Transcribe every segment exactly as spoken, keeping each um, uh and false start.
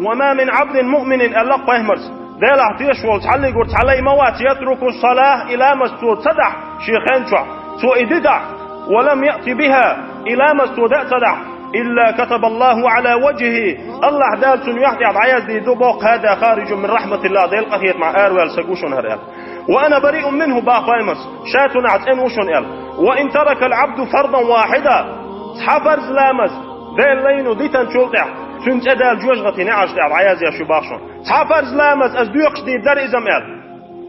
وما من عبد مؤمن, аьлла пайхамарс, Делахь тешаш волу цхьаллигур цхьа лай ма вац, يترك الصلاة, и ламаз цо ца дахь шен хен чохь, цо и дитахь, ولم يأت بها, и ламаз цо дан а ца дахь, إلا كتب الله على وجهه, Аллахь Дала цунна юьхь тӀехь дӀаяздийр ду боху, هذا خارج من رحمة الله, Делан къинхетамах араваьлла стаг ву шуна хӀара аьлла. وأنا بريء منه, боху пайхамарс, ша цунах цӀена ву шуна аьлла. وإن ترك العبد فرضا واحدا, цхьа фарз ламаз Делан лайно дитанчул тӀаьхьа, цуьнан цӀе Дала жоьжахатин неӀарш тӀехь дӀаязъеш ю боху шуна. Цхьа фарз ламаз аса доькхуш дийр дара иза-м аьлла.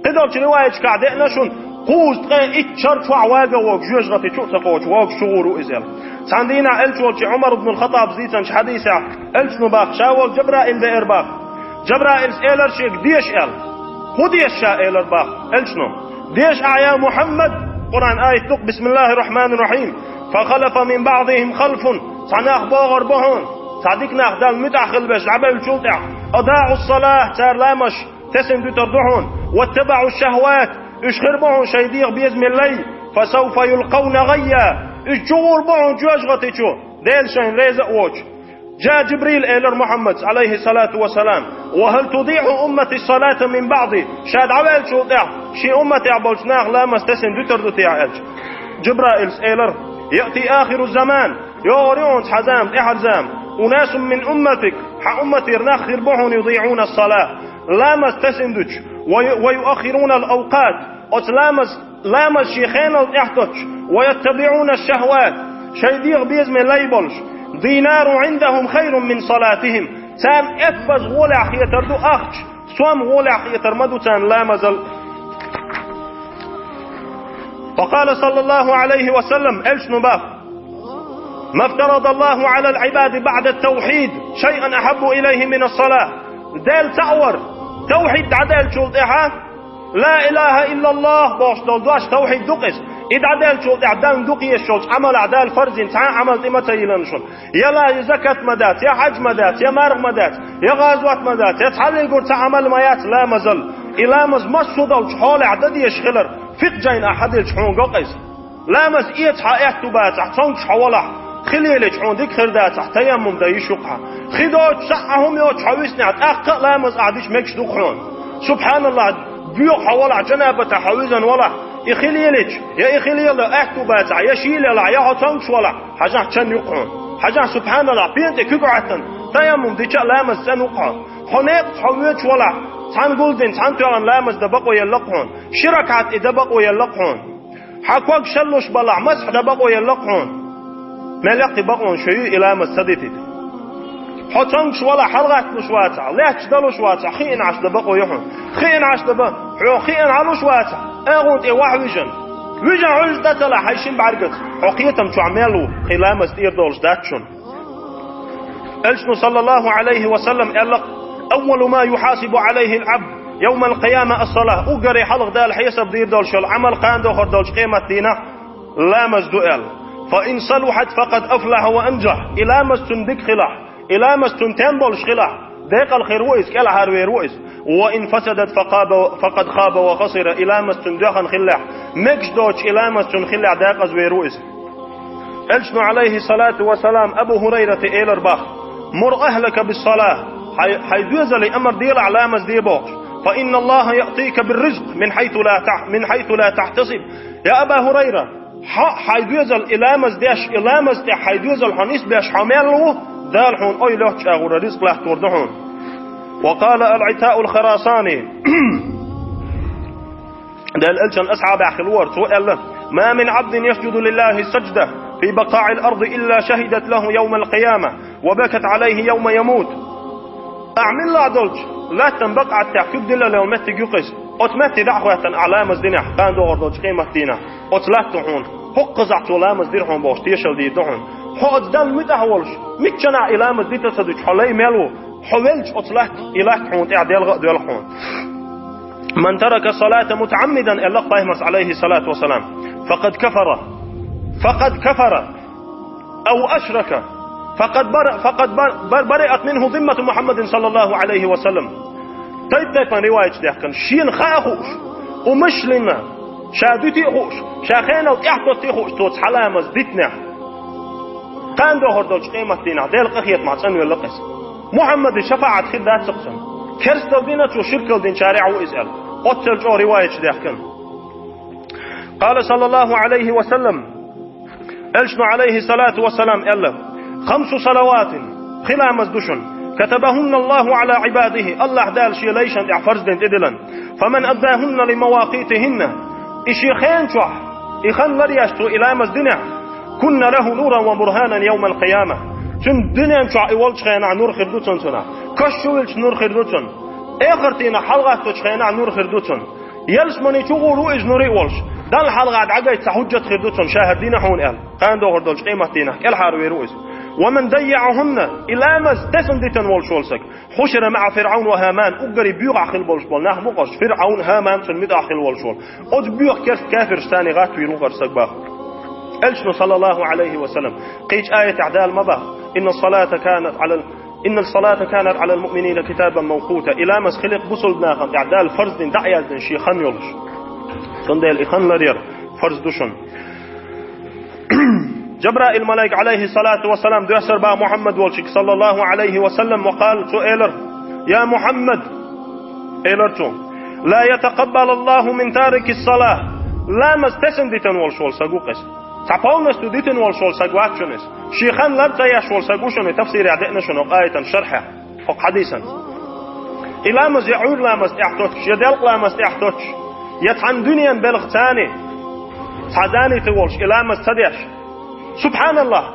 Кхидолчу риваяташкахь деана шуна, кхузткъе итт шар чохь вагавогӀуш жоьжахати чу а ца кхочуш вогӀуш чу гӀур ву иза аьлла. Цхьана дийнахь элча волчу Ӏумар ибн ал-Хаттабас дийцинчу хьадисехь, элчано боху, ша волчу Жабраил деара боху. Жабраилс элира шега, деша аьлла. ХӀун деша ша элира боху элчано? Деша ахьа, я Мухьаммад, Къуръан аят ду-кх, بسم الله الرحمن الرحيم. فخلف من بعدهم خلف, цхьа нах богӀур бу хьуна, цхьа дика нах Далла муьтӀахь хила беш дӀабевллачул тӀаьхьа, أضاعوا الصلاة, цара ламазаш тесна дуьтур ду хьуна, واتبعوا الشهوات, уьш хир бу хьуна шайн дегӀан безаме лай, فسوف يلقون غيا, уьш чу гӀур бу хьуна жоьжахати чу, Дела шайна реза а воцуш. جاء جبريل, элира Мухьаммадс, عليه الصلاة والسلام, وهل تضيع أمتي الصلاة من بعدي, ша дӀаваьллачул тӀаьхьа шен умматехь болчу наха ламаз тесна дуьтур ду те аьлча. Жабраилс элира: يأتي آخر الزمان, йогӀур ю хьуна цхьа зама, тӀаьхьара зама, أناس من أمتك, хьан умматера нах хир бу хьуна, يضيعون الصلاة, ламаз тесна дуьтуш, وي-, ويؤخرون الأوقات, оцу ламаз, ламаз шен хенал тӀехь доцуш, ويتبعون الشهوات, шайн дегӀан безаме лай болуш, دينار عندهم خير من صلاتهم, царна эппаза гӀолехь хетар ду ахча, сом гӀолехь хетар ма ду царна ламазал. وقال صلى الله عليه وسلم, элчано боху: ما افترض الله على العباد بعد التوحيد شيئا أحب إليه من الصلاة. Дала ца а вара, тавхьид дӀадаьллачул тӀаьхьа, لا إله إلا الله бохуш долу дош тавхьид ду-кх иза. И дӀадаьллачул тӀаьхьа дан дукха езаш йолчу Ӏамалехь Дала фарз йина цхьа а Ӏамал тӀе ма ца йиллина шуна. Я ла-, я закат ма дац, я хьаьж ма дац, я марха ма дац, я гӀазот ма дац, я цхьаллигур цхьа Ӏамал ма яц ламазал. И ламаз массо а долчу хьолехь дан дезаш хилар, фикъхӀ жайнахь хьадиллича хьуна го-кх иза. Ламаз эца хьан аьтту бацахь, цомгуш хьо валахь, хи лелича хьуна дика хир дацахь, таяммум дан йиш ю-кх хьан. Хи доцуш, цхьа а хӀума йоцуш хьо виснехь, тӀаккха а ламаз ахь дича мегаш ду-кх хьуна. СубхьаналлахӀ, боьха хьо валахь, жанабатехь хьо визина валахь, и хи лелича, я и хи леладан аьтту бацахь, я шийла елахь, я хьо цомгуш валахь, хьажахь, чан ю-кх хьуна. Хьажахь, субхьаналлахӀ, пен тӀе куьг а Ӏоьттина, таяммум дича а ламаз цӀена ву-кх хьуна. Хьо некъаца хьо воьдуш валахь, цхьана гулдина, цхьана тоьллина ламаз дан бакъо елла-кх хьуна. Ши ракаӀат и дан бакъо елла-кх хьуна. Хьан ког шаллуш балахь, масхь дан бакъо елла-кх хьуна. Мел яккхий бакъонаш ю и ламаз ца дитийта. Хьо цомгуш валахь, хьалагӀатталуш вацахь, лаьтташ далуш вацахь, хиъна Ӏаш дан бакъо ю хьуна. Хиъна Ӏаш дан ба-, хьо хиъна Ӏалуш вацахь, агӀон тӀе вахь вижина. Вижина хьуьжуш дан ца лахь хьайн шина бӀаьргаца, хьо кхетам чохь мел ву, кхин ламаз тӀера долуш дац шуна. Элчано, саллаллаху Ӏалайхи ва саллам, аьлла: «أول ما يحاسب عليه العبد يوم القيامة الصلاة». Уггаре хьалха Дала хьесап дийр долуш йолу Ӏамал кхана дохур долчу къематдийнахь ламаз ду аьлла. «فإن صلحت فقد أفلح وأنجح». И ламаз цуьнан дика хилахь, и ламаз цуьнан тем болуш хилахь, декъала хир ву иза, кӀелхьарвер ву иза. «وإن فسدت فقاب-، فقد خاب وخسر». И ламаз цуьнан доьхна хиллехь, мегаш доцуш и ламаз цуьнан хиллехь, декъаза вер ву иза. Элчано, Ӏалайхи салату ва салам, Абу Хурайрате элар бах: «مر أهلك بالصلاة». Хьай, хьайн доьзале амар делахь ламаз де бохуш. «فإن الله يأتيك بالرزق من حيث لا تح-، من حيث لا تحتسب». Я Аба Хурайра, хьо хьайн доьзал и ламаз деш, и ламаз тӀехь хьайн доьзал хьо нисбеш хьо мел ву, Дала хьуна ойла йоцчу агӀора ризкъ латтор ду хьуна. وقال العطاء الخراساني. Делан элчан асхьабехь хилла вара, цо аьлла: «ما من عبد يسجد لله سجدة في بقاع الأرض إلا شهدت له يوم القيامة وبكت عليه يوم يموت». Ахь милла а долчу латтан бакъ Ӏаттехь куьг дилла лелла меттиг ю-кх иза. Оцу метте дӀа а хӀоьттина ахь ламаз динехь, кхана догӀур долчу къематдийнахь, оцу латто хьуна, хӀокхузахь цо ламаз дира хьуна бохуш, тешалла дийр ду хьуна. Хьо оцу Далла муьтӀахь волуш, миччанахь и ламаз дита ца дуьтуш, хьо лай мел ву, хьо велча оцу латта, и латта хьуна тӀехь делха а доьлху хьуна. «من ترك الصلاة متعمدا», аьлла-кх пайхамарс, Ӏалайхи салату ва салам, «فقد كفر». «فقد كفر أو أشرك». «فقد بر-، فقد بر-، بر-، برئت منه ذمة محمد صلى الله عليه وسلم». Тайп-тайпана риваяташ даьхкина. Шена хаа хууш, умышленно, ша дуьтий а хууш, ша хенал тӀехь доттий а хууш, цо цхьа ламаз дитинехь, кхана дохур долчу къематдийнахь Делан къинхетамах цӀанвелла-кх иза. Мухьаммада шафаӀат хир дац цунна. Керстал дина цо, ширкал динчарех ву иза аьлла. Оццул чӀогӀа риваяташ даьхкина. قال صلى الله عليه وسلم, Элчано, عليه الصلاة والسلام, аьлла: خمس صلوات, пхи ламаз ду шуна, كتبهن الله على عباده, АллахӀ Дала Шен лайшна тӀехь фарз дина тӀедиллина. فمن أداهن لمواقيتهن, и шен хенан чохь, и хан ларъеш цо и ламаз динехь, كن له نورا وبرهانا يوم القيامة. Цуьнан дуьнен чохь и волчу хенахь нур хир ду цунна цунах. Каш чу вилча нур хир ду цунна. Эхартах хьалагӀатточу хенахь нур хир ду цунна. Ялсамани чу гӀур ву иза нуре а волуш. Далла хьалха дӀагайта цхьа хьуьжжат хир ду цунна, ша хӀара дина хьуна аьлла. Кхана дохур долчу къематдийнахь кӀелхьарвер ву иза. ومن ضيعهن, и ламаз тесна дитина волуш волу саг, حشر مع فرعون وهامان, уггаре боьхахь хила болуш болу нах бу-кх уьш, ФирӀаун, ХӀаман, цунна муьтӀахь хила волуш волу. Оцу боьха керста кафиршца гӀаттавийр ву-кх хӀара саг, боху. Элчано, صلى الله عليه وسلم, кхечу аятехь Дала ма боху: إن الصلاة كانت على ال- إن الصلاة كانت على المؤمنين كتابا موقوتا. И ламаз хилира бусалба нахана тӀехь Дала фарз дина, дӀа а яздина шен хан йолуш. Цундела и хан ларъяр фарз ду шуна. Джабраил малайк, عليه الصلاة والسلام, доьссира боху Мухьаммад волчуьнга, صلى الله عليه وسلم, وقال, цо элира: يا محمد, элира цо, لا يتقبل الله من تارك الصلاة. Ламаз тесна дитина волуш волу саг ву-кх иза. Цхьа полностью дитина волуш волу саг вац шуна иза. Шен хан лар ца еш волу саг ву шуна, тафсирехь деана шуна хӀокху аятан шархьехь, хӀокху хьадисан. И ламаз я Ӏуьйра ламаз тӀехь тоттуш, я делкъа ламаз тӀехь тоттуш, я цхьана дуьненан белхаца цхьа занятие волуш, и ламаз ца деш. СубхьаналлахӀ!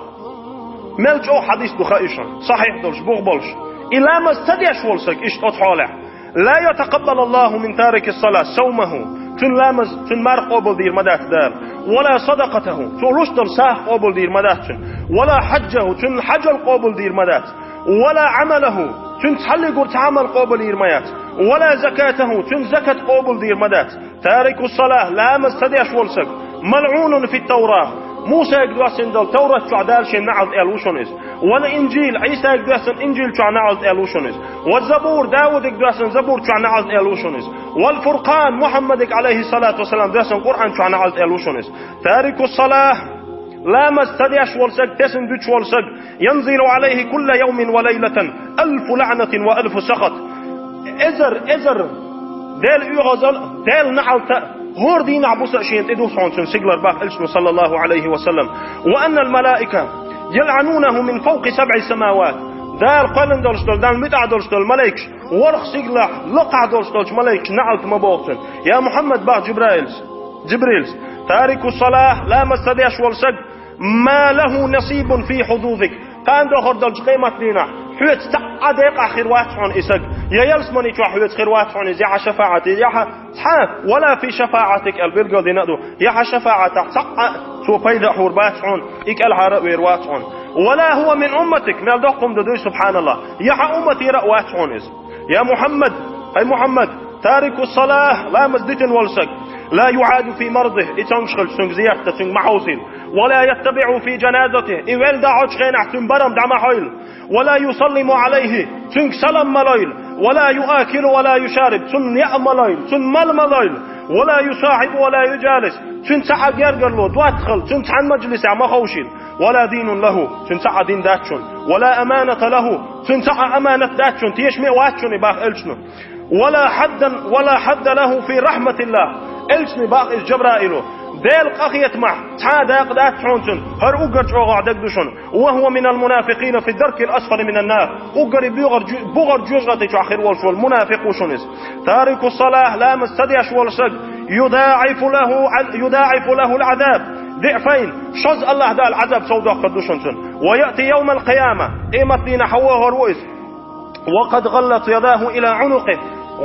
Мел чӀогӀа хьадис ду хаьа шуна, сахьихь долуш, бух болуш. И ламаз ца деш волу саг иштта оцу хьолехь. لا يتقبل الله من تارك الصلاة صومه, цуьнан ламаз, цуьнан марха къобалдийр ма дац Дала. ولا صدقته, цо луш долу сагӀа къобалдийр ма дац цуьнан. ولا حجه, цуьнан хьажал къобалдийр ма дац. ولا عمله, цуьнан цхьаллигур цхьа Ӏамал къобалйийр ма яц. ولا زكاته, цуьнан закат къобалдийр ма дац. تارك الصلاة, ламаз ца деш волу саг, ملعون في التوراة, Мусайга доссина долу Таврат чохь Дала шен наӀалт аьлла ву шуна иза. والإنجيل, Ӏийсайга доьссина Инжил чохь наӀалт аьлла ву шуна иза. والزبور, Даудига доьссина Забур чохь наӀалт аьлла ву шуна иза. والفرقان, Мухьаммадига, عليه الصلاة والسلام, доьссина Къуръан чохь наӀалт аьлла ву шуна иза. تارك الصلاة, ламаз ца деш волу саг, тесна дуьтуш волу саг, ينزل عليه كل يوم وليلة ألف لعنة وألف سخط. Эзар, эзар Делан оьгӀазал, Делан наӀалта, хӀора дийнахь буса а шена тӀе ду хьуна цуьнан сигалара, боху Элчано, صلى الله عليه وسلم. وأن الملائكة يلعنونه من فوق سبع سماوات. Дала кхоьллина долуш долу, Далла муьтӀахь долуш долу малайкаш, ворхӀ сигалахь лакхахь долуш долчу малайкаша наӀалт ма боху цунна. Я Мухьаммад, боху Джибраилс, Джибрилс, تارك الصلاة, ламаз ца деш волу саг, ما له نصيب في حظوظك. Кхана дохур долчу къематдийнахь хьоьца цхьа а декъахь хир вац хьуна и саг. Я ялсамани чохь хьоьца хир вац хьуна иза, я хьан шафаӀат, я хьан цхьа, ولا في شفاعتك аьлла билгал дина а ду, я хьан шафаӀатах цхьа а цо пайда а хьур бац хьуна, и кӀелхьара а вер вац хьуна. ولا هو من أمتك, мел доккха хӀума ду дуй, субхьаналлахӀ, я хьан умматера а вац хьуна иза. Я Мухьаммад, ай Мухьаммад, تارك الصلاة, ламаз дитина волу саг, لا يعاد في مرضه, и цомгуш хилча цуьнга зиярат дан цуьнга ма хьовсийла. ولا يتبع في جنازته, и велла дӀахьочу хенахь цуьнан барам дӀа ма хьойла. ولا يسلم عليه, цуьнга салам ма лойла. ولا يأكل ولا يشرب, цунна яа ма лойла, цунна мала ма лойла. ولا يصاحب ولا يجالس, цуьнца цхьа а гергарло, доттагӀалла, цуьнца цхьана мажлисехь ма ховшийла. ولا دين له, цуьнца цхьа а дин дац шуна. ولا أمانة له, цуьнца цхьа а аманат дац шуна, тешаме а вац шуна, боху Элчано. ولا حظا, ولا حظ له في رحمة الله. Элчане боху иза Джабраило: Делан къахетамехь цхьа а дакъа дац хьуна цуьнан, хӀара уггар чӀогӀа дагадо шуна. وهو من المنافقين في الدرك الأسفل من النار. Уггаре бугӀар жу-, бугӀар жоьжахати чохь хир волуш волу мунафикъ ву шуна иза. تارك الصلاة, ламаз ца деш волу саг, يضاعف له, يضاعف له العذاب ضعفين. Шозза АллахӀ Дала Ӏазаб совдоккхур ду шуна цунна. ويأتي يوم القيامة, къематдийнахь хьан вогӀур ву иза. وقد غلت يداه إلى عنقه,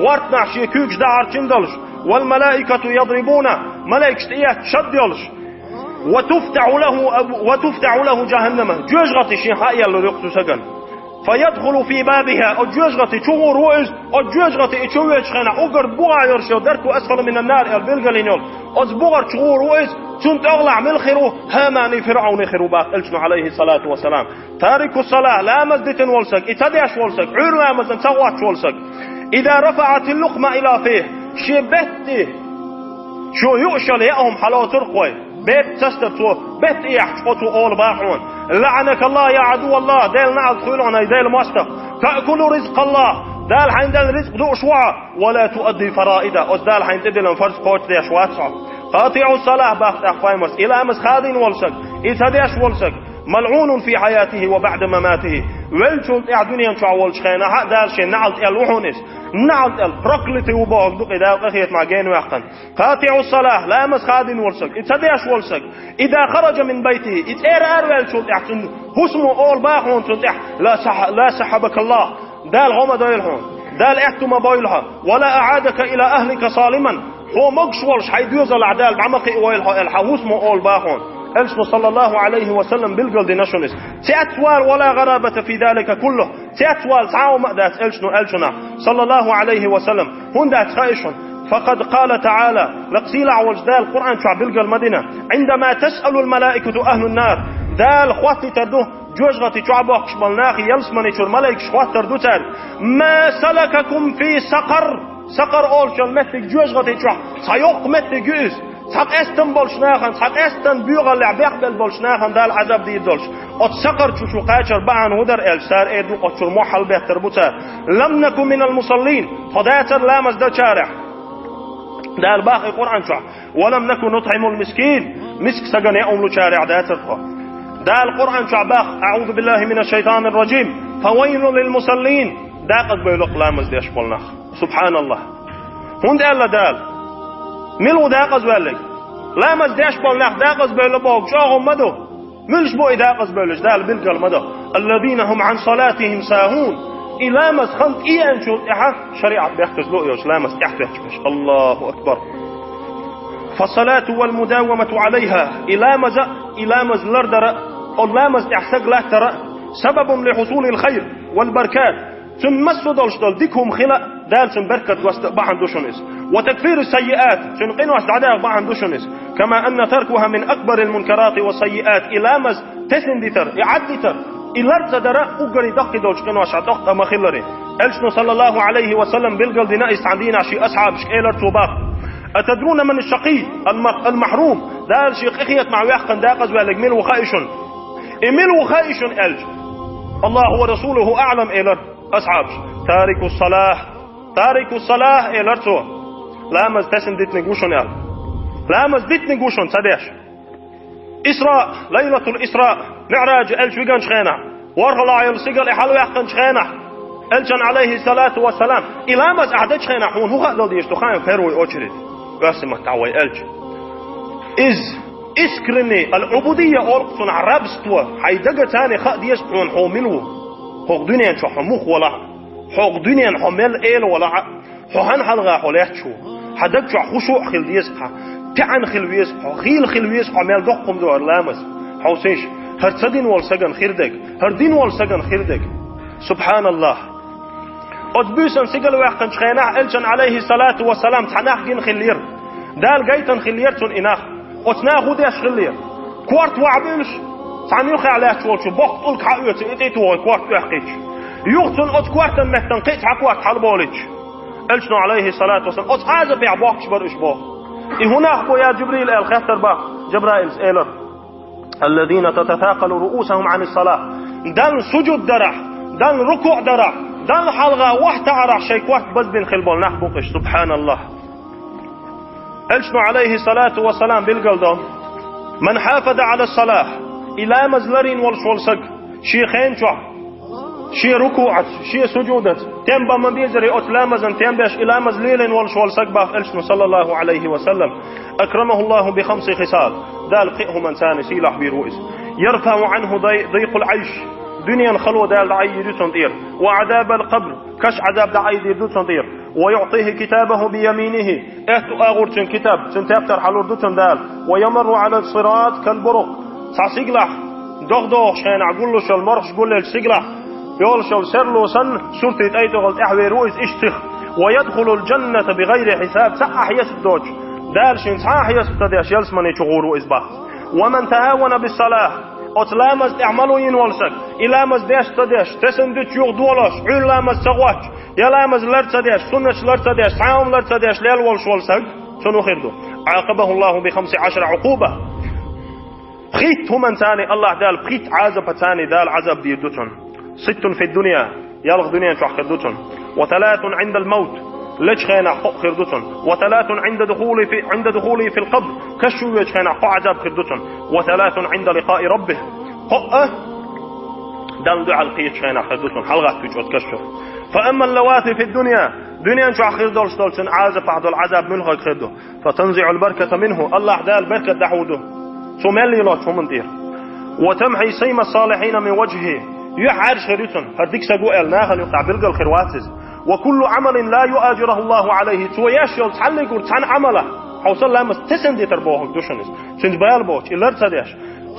гӀортанахь шен куьйгаш дӀахьарчийна долуш, والملائكة يضربونه, малайкаш тӀеэцна шад йолуш, وتفتح له أب-, وتفتح له جهنم, жоьжахати шен хьа а еллур ю-кх цу сагана. فيدخل في بابها, оцу жоьжахати чу гӀур ву иза, оцу жоьжахати и чу воьдучу хенахь уггар бугӀа йолуш йолу, الدرك الأسفل من النار аьлла билгалйина йолу, оцу бугӀар чу гӀур ву иза, цунна тӀехула мила хир ву ХӀамани ФирӀавни хир ву, боху Элчано, عليه الصلاة والسلام. تارك الصلاة, ламаз дитина волу саг, и ца деш волу саг, Ӏуьйра ламазан ца гӀоттуш волу саг. إذا رفعت اللقمة إلى فيه, шен бетта, шен юуш йолу яа хӀума хьалоцург вай, бепиг ца стар цо, бетта яхьча, оцо олу боху хьуна: لعنك الله يا عدو الله, Делан наӀалт хуьлда хьуна, ай Делан мостагӀ. تأكل رزق الله, Дала хьайна делла ризкъ дуаш ва хьо, ولا تؤدي فرائضه, оцу Дала хьайна тӀедиллина фарз кхочушдеш вац хьо. قاطع الصلاه, бах тӀаккха пайхамарс, и ламаз хадийна волу саг, и ца деш волу саг, ملعون في حياته وبعد مماته, веллачул тӀаьхьа дуьнен чохь волчу хенахь а Дала шен наьӀалт аьлла ву хьуна иза. НаьӀалт аьлла, проклятый ву бохург ду-кх и, Дала къинхетамах генаваьккхина. قاطع الصلاه, ламаз хадийна волу саг, и ца деш волу саг, إذا خرج من بيته, и цӀера араваьллачул тӀаьхьа цуьнан хӀусамо олу бах хьуна цунна тӀехь: لا صح, لا صحبك الله, Дала гӀо ма дойла хьуна, Дала аьтту ма бойла хьо, ولا أعادك إلى أهلك سالما, хьо могуш волуш хьайн доьзалехь Дала дӀа ма кхиавойла хьо аьлла, хьан хӀусамо олу бах хьуна. Элчано, саллаллаху Ӏалайхи ва саллам, билгалдина шуна иза. Цецвала, ولا غرابة في ذلك كله, цецвала цхьа а хӀума а дац, Элчано аьллачунах, саллаллаху Ӏалайхи ва саллам, хӀунда дац хаьий шуна? فقد قال تعالى, лакха сийлахь волчу Дала Къуръан чохь билгал ма дина: عندما تسأل الملائكة أهل النار, Дала хӀоттийтар ду жоьжахати чохь бохкуш болу нах, ялсамани чуьра малайкаш хӀоттор ду цаьрга: ما سلككم في سقر, сакъар олучу меттиг, жоьжахати чохь цхьа йоккха меттиг ю иза, цхьа къестам болчу нахана, цхьа къестан боьхаллехь бехбелла болчу нахана Дала Ӏазап дийр долуш. Оцу сакъар чу шу кхачар бахьана хӀун дара аьлча, цара эр ду, оцу чуьра мохь хьалабеттар бу цара: لم نك من المصلين, тхо дацара ламаз дечарех. Дала бах и Къуръан чохь: ولم نك نطعم المسكين, миска сагана яа хӀума лучарех дацара тхо. Дала Къуръан чохь бах: أعوذ بالله من الشيطان الرجيم, فويل للمصلين, декъаза бевлла-кх ламаз деш болу нах. Субханаллах! ХӀунда аьлла Дала? Мила ву декъаза ваьлларг? Ламаз деш болу нах декъаза бевлла бохург чӀогӀа хӀума ма ду. Муьлш бу и декъаза бевлларш, Дала билгал ма до: الذين هم عن صلاتهم ساهون, и ламаз хан тӀееанчул тӀаьхьа шариӀат бехказло а йоцуш, ламаз тӀехтоьхча берш. Аллаху акбар! فالصلاة والمداومة عليها, и ламаз а, и ламаз лардар а, оцу ламаза тӀехь саг латтар а, سبب لحصول الخير والبركات, цуьнан массо а долуш долу дика хӀума хила а, Дала цуьнан беркат доста а бахьана ду шуна иза. وتكفير السيئات, цуьнан къинош дӀадаха бахьана ду шуна иза. كما أن تركها من أكبر المنكرات والسيئات, и ламаз тесна дитар, и Ӏад дитар, и лар ца дар а уггаре доккхий долчу къиношех тӀоккха ма хиллара. Элчано, саллаллаху Ӏалайхи ва саллам, билгалдина иза цхьана дийнахь шен асхьабашка, элира цо бах: أتدرون من الشقي الم-, المحروم? Дала шен къинхетамах ваьккхина декъаза ваьлларг мила ву хаьий шуна? И мила ву хаьий шуна аьлча, الله ورسوله أعلم, элира асхьабаша. تارك الصلاة, تارك الصلاة, элира цо. Ламаз тесна дитинарг ву шуна аьлла. Ламаз дитинарг ву шуна ца деш. Исраъ, лайлатул Исраъ, МиӀраж, Элча вигинчу хенахь, ворхӀалгӀа йолу сигала и хьалаваьккхинчу хенахь, Элчан, Ӏалайхиссалату вассалам, и ламаз ахь дечу хенахь хьуна хӀун хаа дала дезаш ду хаьий, в первую очередь, оьрсийн маттахь вай аьлча? Иза искренний, аль-Ӏубудийя олу-кх цунах, рабство, хьайн дагца царна хаа деза хьуна хьо мила ву, хӀокху дуьнен чохь хьо муха валахь а, хӀокху дуьненна хьо мел эла валахь а, хьо хьан хьалха хьо лаьтташ ву? Хьан даг чохь хушуъ хила деза-кх хьан, таьӀна хила веза-кх хьо, хийла хила веза-кх хьо, мел доккха хӀума ду хӀара ламаз. Хьовсийша, хӀара ца дина волу сагана хир дерг, хӀара дина волу сагана хир дерг. Субханаллах! Оцу буьйсанна сигала ваьккхинчу хенахь Элчан, Ӏалайхиссалату вассалам, цхьа нах гина хиллера. Дала гайтина хиллера цунна и нах. Оцу наха хӀун деш хиллера? Корта вахьа буьйлуш, цхьана юххехь лаьтташ волчу боккха тӀулг хьаоьцу, и тӀе а тухуш корта оьхкхуьйтуш. Юха цунна оцу кортан меттана кхин а цхьа корта хьалаболуьйтуш. Элчано, Ӏалайхиссалату вассалам, оцу Ӏазапехь боккхуш бара уьш боху. И хӀун нах бу, я Джибрил, аьлла хеттара бах, Джабраилс элира: الذين تتثاقل رؤوسهم عن الصلاة. Далла сужуд дарахь, Далла рукуъ дарахь, Далла хьалха вахьа таӀарахь шайн корта базбина хила болу нах бу-кх уьш. Субханаллах! Элчано, Ӏалайхиссалату вассалам, билгалдо: من حافظ على الصلاة, и ламаз ларийна волуш волу саг, шен хен чохь, шен рукуъаца, шен сужудаца, тем бан ма-беззара оцу ламазан тем беш, и ламаз лелийна волуш волу саг, бах Элчано, саллаллаху Ӏалайхи ва саллам, أكرمه الله بخمس خصال, Дала кхин а хӀуманца сийлахь бийр ву иза. يرفع عنه ضي-, ضيق العيش, дуьненан хало Дала дӀаайъйийр ю цунна тӀера, وعذاب القبر, каш Ӏазап дӀаайъдийр ду цунна тӀера, ويعطيه كتابه بيمينه, аьтту агӀор цуьнан китаб, цуьнан тептар хьалур ду цунна Дала, ويمر على الصراط كالبرق, цхьа сигалахь, догӀа догӀучу хенахь гуллуш йолу морхаш гулъеллачу сигалахь йолуш йолу серло санна, суртий тӀай тӀехула тӀаьхьавер ву иза иштта сиха. ويدخل الجنة بغير حساب, цхьа а хьесап доцуш, Дала шена цхьа а хьесап ца деш, ялсамани чу гӀур ву иза, бах. ومن تهاون بالصلاة, оцу ламаза тӀехь мало йина волу саг, и ламаз деш а ца деш, тесна дуьтуш юха долош, Ӏуьйра ламаз ца гӀоттуш, я ламаз лар ца деш, суннаташ лар ца деш, цхьа а хӀума лар ца деш лелла волуш волу саг, цунна хӀун хир ду? عاقبه الله بخمس عشر عقوبة. Пхийтта хӀуманца Аллахь Дала, пхийтта Ӏазапца Дала Ӏазап дийр ду цунна. ست في الدنيا, Ялх дуьнен чохь хир ду цунна. وثلاث عند الموت. Лечу хенахь кхоъ хир ду цунна. وثلاث عند دخوله في، عند دخوله في القبر. Каш чу воьдучу хенахь кхоъ Ӏазаб хир ду цунна. وثلاث عند لقاء ربه. Кхоъ а Далла дуьхьал кхечу хенахь хир ду цунна, хьалагӀаттуьйтуш оцу каш чуьра. فأما اللواتي في الدنيا. Дуьнен чохь хир долуш долчун Ӏазапахь долу Ӏазаб муьлхарг хир ду? فتنزع البركة منه. АллахӀ Дала беркат дӀахьур ду цо мел лелочу хӀуманна тӀера. وتمحي سيم الصالحين من وجهه. Юьхь Ӏаьржа хир ю цунна, хӀара дика стаг ву аьлла, нахана юкъахь билггал хир вац иза. وكل عمل لا يؤاجره الله عليه. Цо еш йолу цхьаллигур цхьана Ӏамалахь, хьовсал, ламаз тесна дитар бохург ду шуна иза. Цуьнца бала боцуш, и лар ца деш.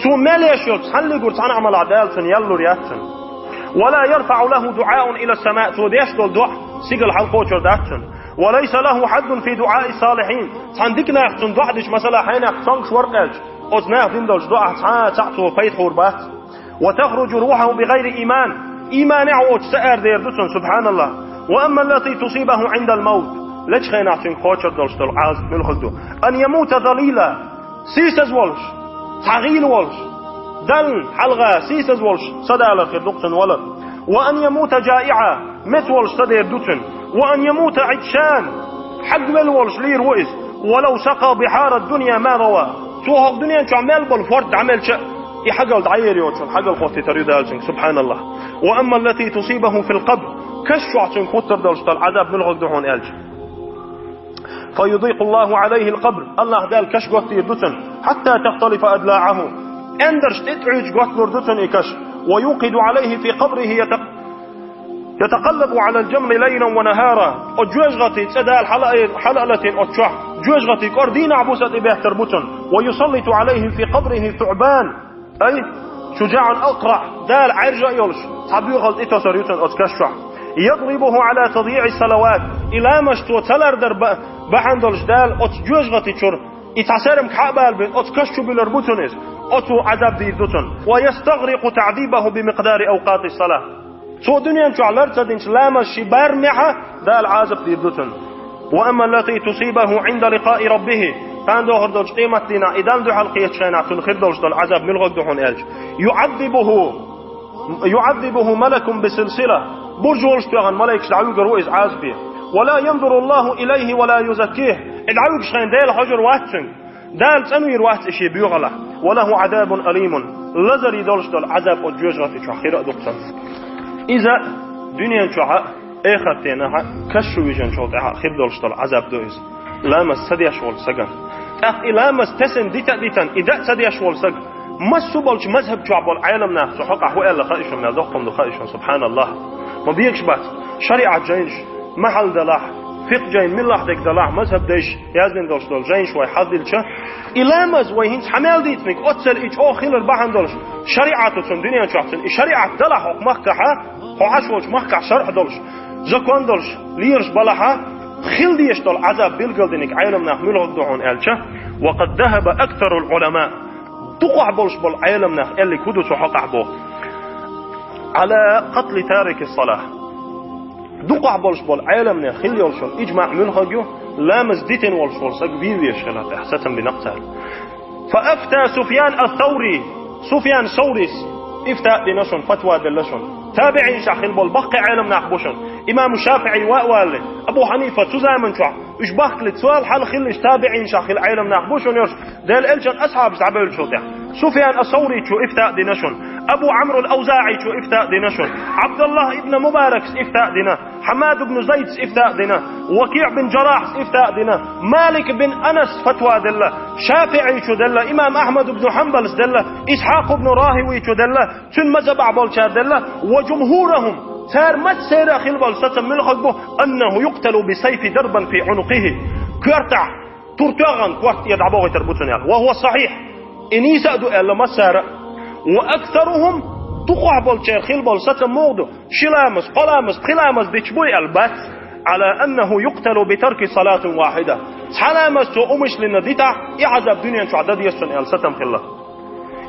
Цо мел еш йолу цхьаллигур цхьана Ӏамалахь Дала цунна ял лур яц цунна. ولا يرفع له دعاء إلى السماء. Цо деш долу доӀа сигала хьалакхочур дац цунна. وليس له حد في دعاء الصالحين. Цхьана дика нах цунна доӀа дича, масала, хьенех цомгуш вара кхаьчча, оцу наха дина долчу доӀах цхьа а цхьаъ цо пайда хуур бац. وتخرج روحه بغير إيمان. Ийманехь воцуш ца арадер ду цунна, субханаллахӀ. وأما التي تصيبه عند الموت. Лечу хенахь цуьнга кхочур долуш долу Ӏазап муьлхарг ду? أن يموت ذليلا. Сийсаз волуш, цхьа гӀийла волуш, Далла хьалха сийсаз волуш садалар хир ду цунна валар. وأن يموت جائعا. Меца волуш садер ду цуьнан. وأن يموت عطشان. Хьагвелла волуш лийр ву иза. ولو سقى بحار الدنيا ما روى. Цо хӀокху дуьнен чохь мел болу хӀорд дӀамелча а, и хьагал дӀаер йоцург хьагал хӀоттийтар ю Дала цуьнга, субханаллахӀ. وأما التي تصيبه في القبر. Каш чохь цуьнга хӀуттур долуш долу Ӏазап муьлхарг ду хьуна аьлча? فيضيق الله عليه القبر. АллахӀ Дала каш готтийр ду цунна. حتى تختلف أضلاعه. Эндарш тӀе тӀуьйчу готталур ду цунна и каш. ويوقد عليه في قبره يتق-، يتقلب على الجمر ليلا ونهارا. Оцу жоьжахатин цӀе Дала хьала а, хьала а латийна оцу чохь, жоьжахатин кӀора дийнахь буса тӀе беттар бу цунна. ويسلط عليه في قبره ثعبان. Ай, شجاع أقرع. Дала Ӏаьржа а йолуш, цхьа боьхалла тӀе тосур ю цунна оцу каш чохь. يضربه على تضييع الصلوات. И ламазаш цо ца лардар ба-, бахьана долуш Дала оцу жоьжахати чуьра и цхьа сарам кхьа а балабина, оцу каш чу буьлур бу цунна иза. Оцо Ӏазап дийр ду цунна. ويستغرق تعذيبه بمقدار أوقات الصلاة. Цо дуьнен чохь лар ца динчу ламазаш ши бармехьа Дала Ӏазап дийр ду цунна. وأما التي تصيبه عند لقاء ربه. Кхана дохур долчу къематдийнахь и Далла дуьхьал кхечу хенахь цунна хир долуш долу Ӏазап муьлхарг ду хьуна аьлча? يعذبه، يعذبه ملك بسلسلة. Буржалш тоьхна малайкаш дӀавуьгур ву иза Ӏазапе. ولا ينظر الله إليه ولا يزكيه. И дӀавуьгуш хенахь Дела хьожур вац цуьнга. Дала цӀанвийр вац и шен боьхаллехь. وله عذاب أليم. Лазаре долуш долу Ӏазап оцу жоьжахати чохь хир а ду цунна. Иза дуьнен чохь а, эхартенахь а, каш чу вижначул тӀаьхьа хир долуш долу Ӏазап ду иза. Ламаз ца деш волу сагана. ТӀаккха и ламаз тесна дита а дитина, и даа ца деш волу саг, массо а болчу мазхӀаб чохь болу Ӏеламнах цу хьокъехь хӀун аьлла хаьа шуна, мел доккха хӀума ду хаьа шуна, субханаллахӀ. Ма бегаш бац. ШариӀат жайнаш, махьалла делахь, фикъхӀ жайна муьлхха дерг делахь, мазхӀаб дайша яздина долуш долу жайнаш вай хьалдилча, и ламаз вай хӀинца хьан мел дийцинарг, оццул и чӀогӀа хилар бахьана долуш, шариӀато цунна дуьнен чохь цунна, и шариӀат делахь хӀокху махкахь, хьо Ӏаш волчу махкахь шарӀ долуш, закон долуш, лелаш балахь, хила дезаш долу Ӏазап билгалдинарг Ӏеламнах муьлхарг ду хьуна аьлча, وقد ذهب أكثر العلماء. Дукхахь болуш болу Ӏеламнах аьлларг хӀун ду цу хьокъехь боху? على قتل تارك الصلاة. Дукхахь болуш болу Ӏеламнехан хилла йолуш йолу иджмаъ муьлхарг ю, ламаз дитина волуш волу саг вен везаш хилар тӀехь, сацам бина-кх цара. فأفتى سفيان الثوري. Суфьян Саурис ифта а дина шуна, фатва а делла шуна. ТабиӀинашкахь хилла болу баккхий Ӏеламнах бу шуна. Имаму ШафиӀи ван а валале, Абу Хьанифа цу заман чохь, уьш бахкале цул хьалха хиллачу табиӀинашкахь хилла Ӏеламнах бу шуна уьш, Делан элчан асхьабаш дӀабевллачул тӀаьхьа. Суфьян ас-Сауричо ифта а дина шуна. Абу Ӏамр ал-АвзаӀичо ифта а дина шуна. Ӏабдуллахь ибн Мубаракс ифта а дина. Хьаммад ибн Зайдс ифта а дина. ВакиӀ бин Джаррахьс ифта а дина. Малик бин Анас фатва делла. ШафиӀичо делла. Имам Ахьмад ибн Хьанбалс делла. Исхьакъ ибн РахӀавийчо делла. Цуьнан мазхӀабехь болчара делла. وجمهورهم. Цара массеран а хилла болу сацам муьлхарг бу: أنه يقتل بالسيف ضربا في عنقه. Коьртахь тур тоьхна, корта тӀера дӀабохуьйтур бу цунна аьлла. وهو صحيح. И нийса а ду аьлла массара а. وأكثرهم, дукхахь болчеран хилла болу сацам муха ду? Ши ламаз, кхо ламаз, пхи ламаз дича буй аьлла бац. على أنه يقتل بترك صلاة واحدة. Цхьа ламаз цо умышленно дитахь, и Ӏазап дуьнен чохь дан деза цунна аьлла сацам хилла.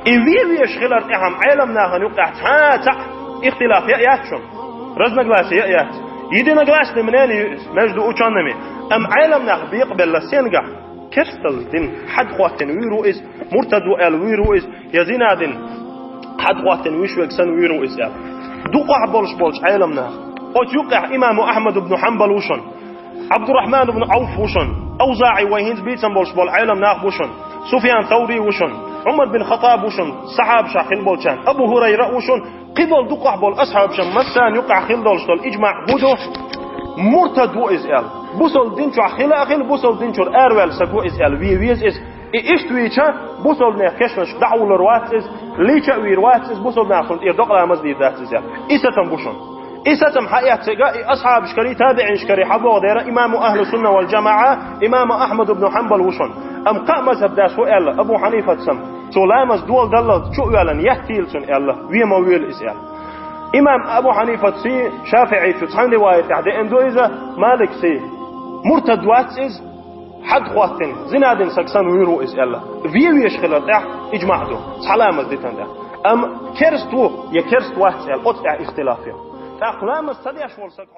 И вен везаш хилар тӀехь-м Ӏеламнахана юккъехь цхьа а цхьаъ ихтилаф яа яц шуна. Разногласие яа яц. Единогласный мнение ю иза между учёными. Амма Ӏеламнах бекъабелла сенгахь, керсталла дина хьад хӀоттийна вуьйр ву иза, муртад ву аьлла вуьйр ву иза, я зина дина хьад хӀоттийна вуьш верг санна вуьйр ву иза аьлла. Дукхахьа болуш болчу Ӏеламнаха. Оцу юкъехь имаму Ахьмад ибн Хьанбал ву шуна, Ӏабдуррахьман ибн Ӏауф ву шуна, АвзаӀи вай хӀинца бийцам болуш болу Ӏеламнах бу шуна, Суфьян Саври ву шуна, Ӏумар бин Хаттаб ву шуна, сахьабашах хилла болчарна, Абу Хурайра а ву шуна, кхин болу дукхахь болу асхьабашан массарна юкъахь хилла долуш долу ижмаӀ хӀун ду? Муртад ву иза аьлла. Бусалба дин чохь хила а хила, бусалба дин чуьра араваьлла стаг ву иза аьлла. Вен веза иза. И иштта вийча, бусалбанех кешнашка дӀахьулур вац иза, лийча а вийр вац иза, бусалбанех цунна тӀера докъа ламаз дийр дац иза аьлла. И сатам бу шуна. И сатам хьаэццега, и асхьабашкарий, табиӀинашкарий хьабогӀу дера имаму ахьлу сунна вал джамаӀа, имаму Ахьмад ибн Хьанбал ву шуна. Амма кхаа мазхьаб дас ву аьлла, Абу Хьанифатсам, цо ламаз доладаллалц чу а воьллина, еттийла цунна аьлла, вен ма воьлу иза аьлла. Имам Абу Хьанифатсий, ШафиӀийчу цхьана риваятехь деана ду иза, Маликсий, муртад вац иза, хьад хӀоттина, зина дина саг санна вуьйр ву иза аьлла. Вен везаш хилар тӀехь ижмаӀ ду, цхьа ламаз дитан тӀехь. Амма керст ву я керст вац аьлла, оцу тӀехь ихтилаф ю. ТӀаккха ламаз ца деш волу саг